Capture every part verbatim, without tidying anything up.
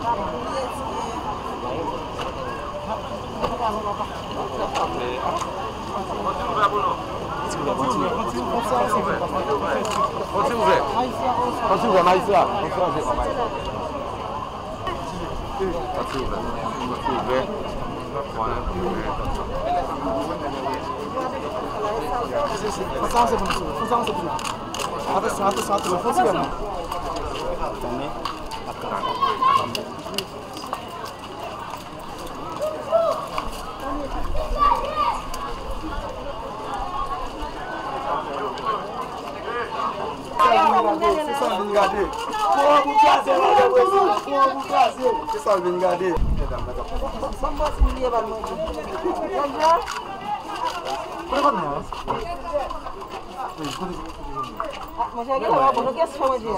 Konti ouvè. Konti ouvè, majistra. Konti ouvè, majistra. Konti ouvè. Konti ouvè. Fò sa se pou nou. Fò sa se pou nou. Atansyon, atansyon, atansyon. Fò ti gade. Se sa l vin gade. Kouran pou kraze, madan Brezil. Kouran pou kraze. Se sa l vin gade. Ban m pase milye bal mwen. Kote kòb nan? Ah, monchè, gen lè w ap bon, nou gen sou manje a.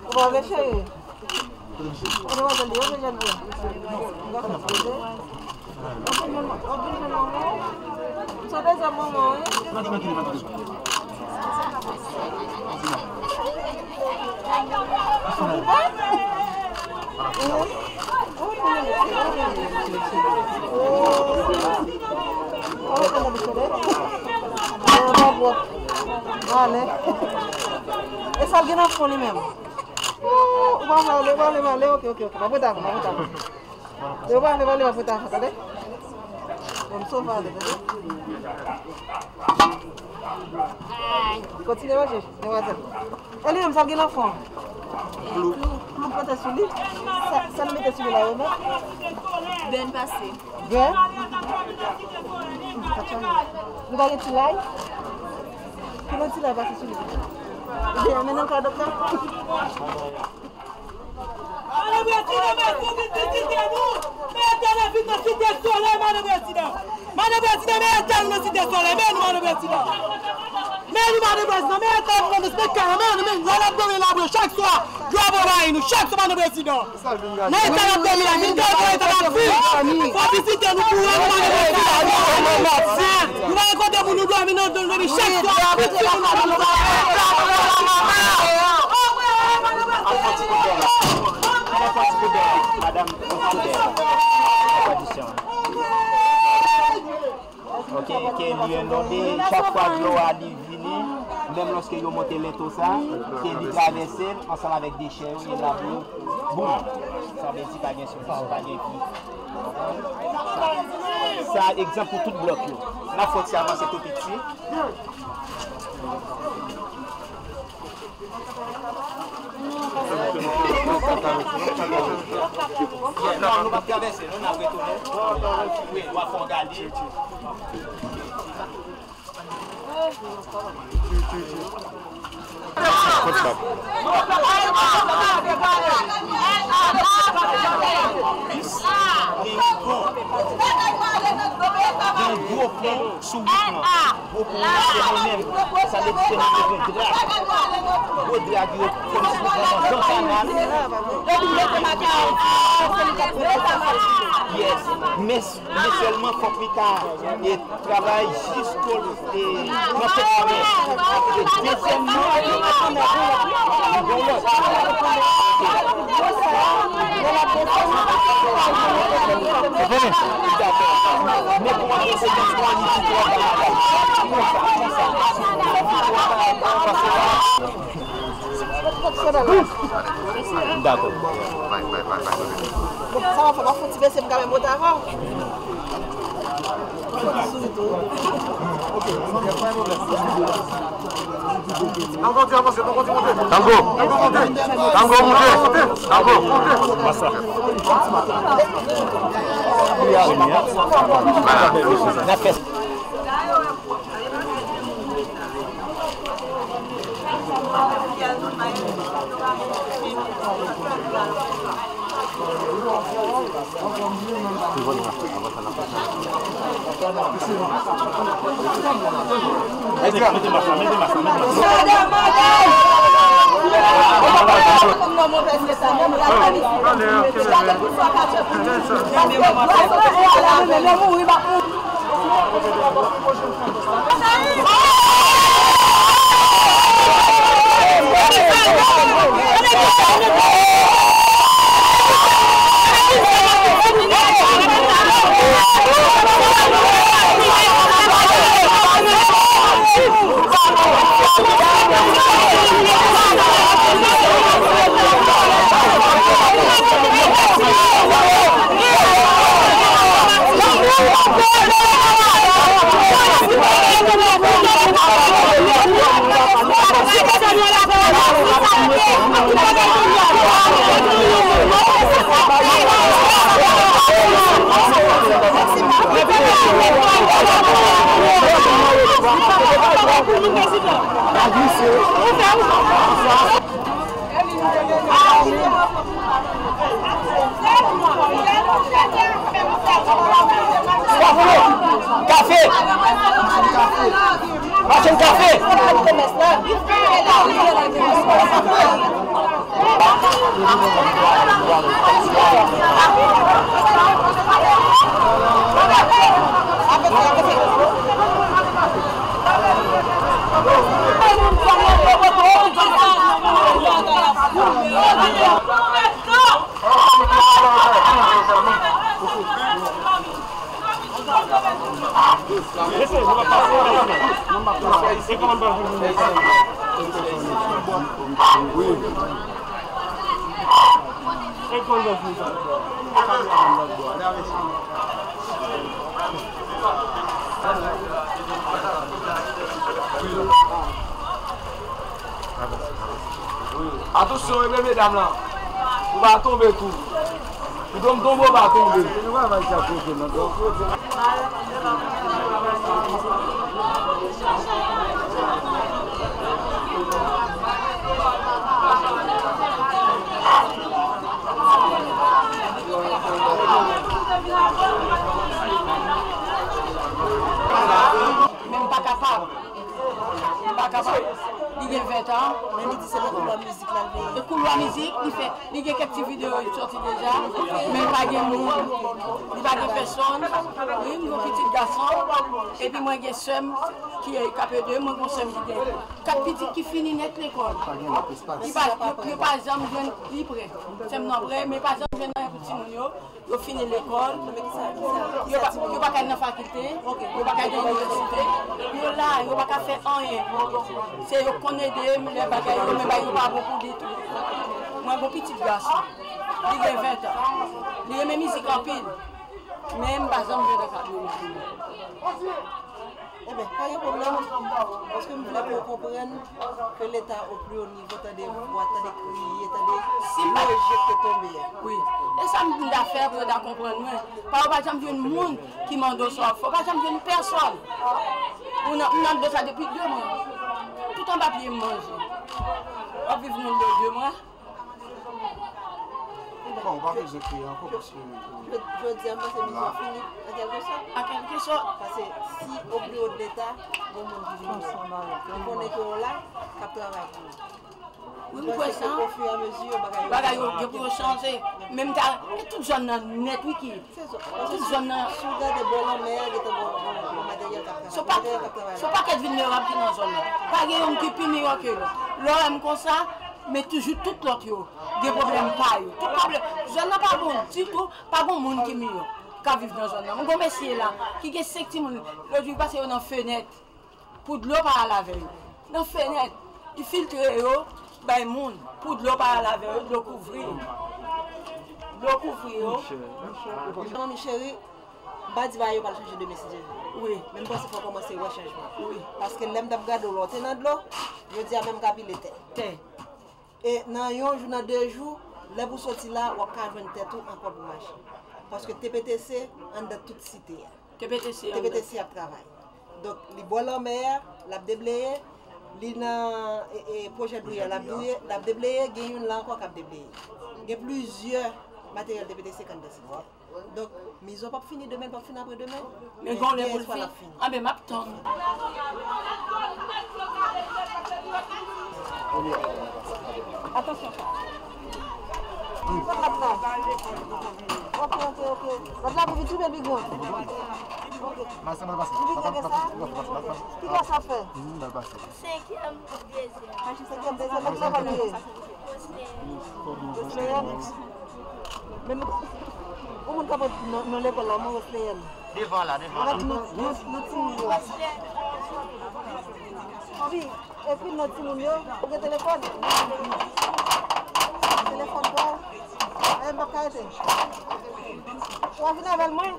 Ou pa vle cheri? Mademwazèl, li yo deja li. M ka fè poze. W ap vin jwenn manman. M se dezyèm manman, wi. Ou okipe? Wi. Oh, oh, oh, oh, oh. Ale. E sa l gen nan fon li menm? Ooh, ou pa vle ale, ou pa vle ale, ok, ok, ok. M ap rete avan, m ap rete avan. Lè ou pa vle ale, m ap rete avan, tande? Bon, m sove ale, tande? Kontinye manje, demwazèl. E li menm, sa l gen nan fon? Klou. Klou k mete sou li. Sa, sa l mete sou li la, yo, non? Bèn pase. Bèn? Nou pa gen ti lay? Ki lòt ti lay pase sou li? Ebyen, mennen l kay doktè. Madan Prezidan, mèsi pou vizit Site nou. Mete nou vin nan Site Solèy, Madan Prezidan. Madan Prezidan, mete nou nan Site Solèy. Men nou, Madan Prezidan. Men nou, Madan Prezidan, mete nou nan Site Solèy. Men nou, men nou, lè n ap dòmi la, bro, chak swa, dlo ap anvayi nou. Chak swa, Madan Prezidan. Nan eta n ap dòmi la, vin gade eta n ap viv. Fò vizite nou pou wè nou pa gen kote pou nou dòmi. Nou pa gen kote pou nou dòmi, nou dòmi chak swa. Madanm, ok, ke li enonde, chak fwa dlo a li vini, menm lòske yo monte lento sa, ke li travèse l ansanm avèk dechè yo, li labouyi, boum! Sa vle di pa gen solisyon, pa gen vi. Sa egzanp pou tout blòk yo. N ap fè yon ti avanse tou piti. Non, nou p ap travèse, non, n ap retounen. Wi, w ap fè yon gade. Gen yon gwo pon sou wout lan. Gwo pon an se nou menm. Sa vle di se nou te gen dra. Gwo dra ki yo kòmsi pou pran nan zòn kanal. Yes. Men, men sèlman fòk li ta, e, travay jis ko-, e, nan tèt mwen. E dezyèmman, li gon lòt. Dakò. Men pou mwen, se jis pou ann di twò bagay. Konsa, konsa. Twò bagay, paske Dakò. Bon, sa w ap fè, w ap fè ti bese m kanmenm, mwen ta avan. Tango! Tango, moute! Tango! N ap fè Kafe! Machann kafe! Atansyon wi, men medam lan. Ou pa tonbe tou. Ou tonbe, tonbe, ou pa tonbe. Men m pa kapab. M pa kapab. Li gen ven tan, men li di se nan koulwa mizik la l veye. Nan koulwa mizik, li fè, li gen kèk ti videyo ki sòti deja, men l pa gen moun. Li pa gen pèsonn. Wi, m gen yon pitit gason, epi mwen gen sè m ki, k ap ede m, mwen gen yon sè m ki gen kat pitit ki fini nèt lekòl. Li pa, yo, yo pa janm jwenn, li prè. Sè m nan prè, men pa janm jwenn anyen pou timoun yo. Yo fini lekòl, yo pa, yo pa ka al nan fakilte, yo pa ka al nan inivèsite, yo la, yo pa ka fè anyen. Se yo konn ede m, lè bagay yo, men bagay yo pa bon pou ditou. Mwen gon pitit gason, li gen ven tan, li renmen mizik anpil, men m pa janm jwe nan kado mizik. Enben, pa gen pwoblèm, paske m vle pou w konprann ke Leta o pli wo nivo, tande vwa, tande kriye, tande si m pa lojik te tonbe a. Wi. E sa m ta fè pou yo ta konprann mwen. Pa yo pa janm jwenn moun ki mande w sa w ap fè. Yo pa janm jwenn pèsonn. Ou nan, m nan dlo sa depi de mwa. Tout anba pye m manje. W ap viv nan dlo de mwa. Bon, ou pa bezwen kriye ankò, paske jodi a, m panse misyon fini, an kèlke sòt. An kèlke sòt. Paske si o pli wo de Leta, gon moun ki vini wè, yo konnen ke w la, k ap travay pou yo. Wi, m kwè sa. Bagay yo gen pou yo chanje. Men m ta, e tout zòn nan nèt, wi, ki Tout zòn nan. Si w gade bò lanmè a, gentan gon, gon, gon materyèl k ap travay. Se yon pa, materyèl k ap travay se yon pakèt vilnerab ki nan zòn nan. Pa gen youn ki pi miyò ke lòt. Lè w wè m konsa, men toujou tout lòt yo gen pwoblèm pa yo. Tout pwoblèm. Zòn nan pa bon ditou, pa gon moun ki miyò k ap viv nan zòn nan. Mwen gon mesye la ki gen senk timoun, lòt jou li pase yo nan fenèt. Pou dlo pa al avè yo. Nan fenèt, li filtre yo, bay moun. Pou dlo pa al avè yo, dlo kouvri yo. Dlo kouvri yo. Manmi cheri, m pa di bagay yo pral chanje demen si Dye vle. Wi. Men m panse fò w kòmanse wè chanjman. Wi. Paske lè m t ap gade w la w te nan dlo, jodi a menm w ka pile tè. Tè. E nan yon jou, nan de jou, lè pou soti la, w ap ka jwenn tèt ou ankò pou mache. Paske T P T C anndan tout site a. T P T C anndan. T P T C ap travay. Donk, li bò lanmè a, l ap debleye, li nan, e, e, pwojè dri a, l ap dri, l ap debleye, gen youn la ankò k ap debleye. Gen plizyè materyèl T P T C k anndan site a. Donk, mizo p ap fini demen, l p ap fini apre demen. Men gen yon lè pou l fini. Anben, m ap tann. Atansyon. Ki fè lòt la? Ok, ok, ok. Lòt la pou vin pi bèl, pi gran. Ok. Li pi gran ke sa? Ki klas l ap fè? Senkyèm, dezyèm. Senkyèm, dezyèm. Nan ki lekòl li ye? Wesleyèn. Men nou, yon moun k ap nan, nan lekòl la, mwen Wesleyèn. Devan la, devan la. Avèk nou, nou, nou timoun yo. Anpi, epi nou timoun yo, ou gen telefòn? Telefòn pa w? Ayen, m p ap ka rete. Ou a vin avè l, mwen?